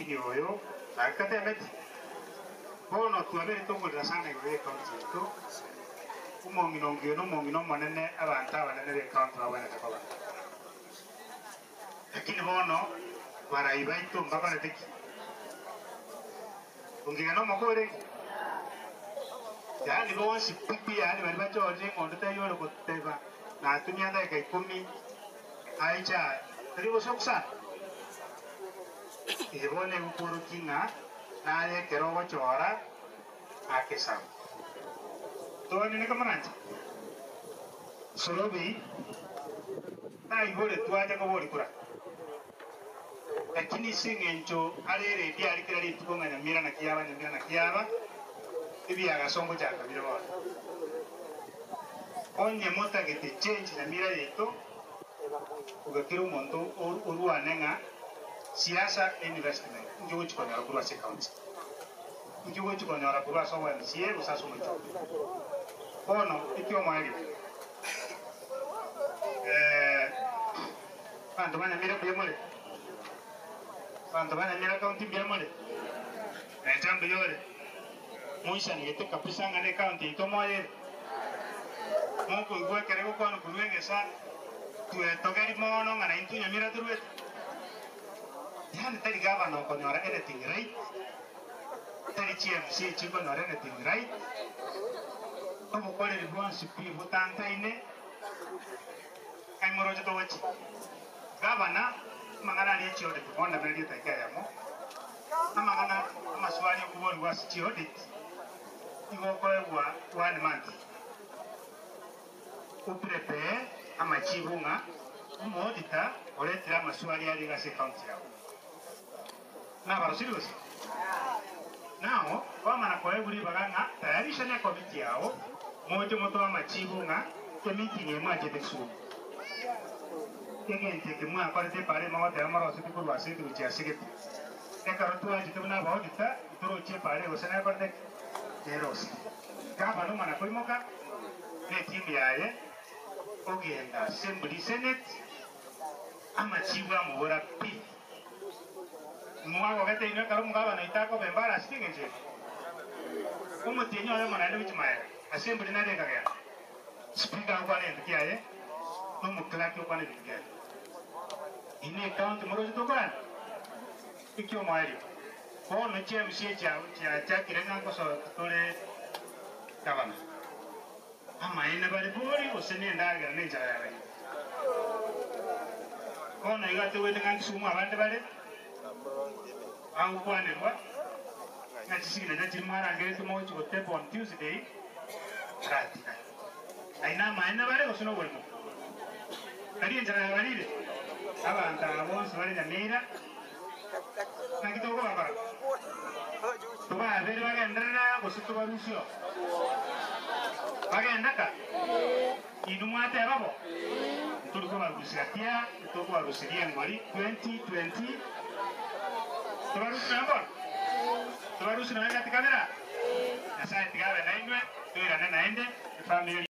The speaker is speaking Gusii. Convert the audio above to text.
Lakini oyo gaki tatemeti. Bono twabeire tokorera sana igoro y'ecounty yaito, omong'ina ongiya nomong'ina omonene abanto abanene b'ecounty babwenerete koba. Lakini bono barai baito mbakorete ki? Ongiya nomoko orenge? Yaani bonsi pi pi yaani baria bachorire ng'a onde taiyo ore goteba natumia dakika ikomi aiche aa, tari obosoku sana? Eye bono egokworokia ng'a naye ekero ogochora akesabu. Toganie kamoranche? Sorobi taiboretwe ache koboria kura. Lakini ase eng'encho are eredi aria kera rituko ng'a Nyamira naki yaba, Nyamira naki yaba, ebiagaso ngochaka bire bono. Onye motagete change Nyamira yaito, iga kera omonto orwane ng'a siasa na investment inki ogochi konyora korwa ase ecounty, inki ogochi konyora korwa ase obo MCA gose ase omochumbe. Bono ekiomoerio eh. Abanto ba Nyamira mbuya more? Abanto ba Nyamira county mbuya more? Enche mbuya ore? Moisanegete kabisa ng'a ne county yaito moyere? Mokoigwa ekero egokwanwa korwa egesa, twetogeri mono ng'a naintwe Nyamira torwete? Yaani tari gavana okonyora anything right, tari chi MCA chikonyora anything right, obokoreri bwonsi pi botantaine. Ng'ai moroche togochia? Gavana, amang'ana aria e chiaudit mondemererie edaika eyemo. Amang'ana amaswali okoborigwa ase chiaudit igo okoegwa one month. Oprepare amachibu ng'a omoauditor oretire amaswali aria iga ase ecounty yao. Nabarosiri gose? Nao kwamana koegwa ribaga ng'a tayarisha nekomiti yao, moche motoe amachibu ng'a emeeting eye mwachete Kisumu. Egento eke mwakorete epara ime goteba morosetie korwa ase ete gochia ase gete. Ekero twachete buna abaauditor, ntorochie epara eye gose nekorete ki? Nerosirie. Gavana omana koimoka neteam yaye ogenda Assembly Senate, amachibu amobora pi. Mwagogete inwe ekero omogabana oito akoba embarasi engencho eye? Omotienyi oyomo naende gochia magega, ase embori nere ekagenda. Speaker agokwana egento kiaye, na omoclerk okwana ebinto biaye. Inwe ecounty moroche tokorana? Ekiomoerio, bono chi MCA chiachakire ng'a nkosoa tore gavana. Amaene bare bori gose nendagera na enchara yabaire. Bono igo atebwete ng'a Kisumu abande bare bagokwanerwa ng'a chisignature chiria mwarangeretie mogochia goteba on Tuesday baratiga. Ayio namaene bare gose noborimo? Tari enchara yabarire? Abanto aba bonsi bare Nyamira naki tokobakora? Tobabere bagenderere gose tobarusie oo? Bagende ka? Inwe mwateba bo? Ntori kobarusia tia, tokobarusiria engori 2020 Tobarusie nonya mbono? Tobarusie nonya gati kabere aa? Nyasae tiga abe nainwe, toirane naende, efamiri.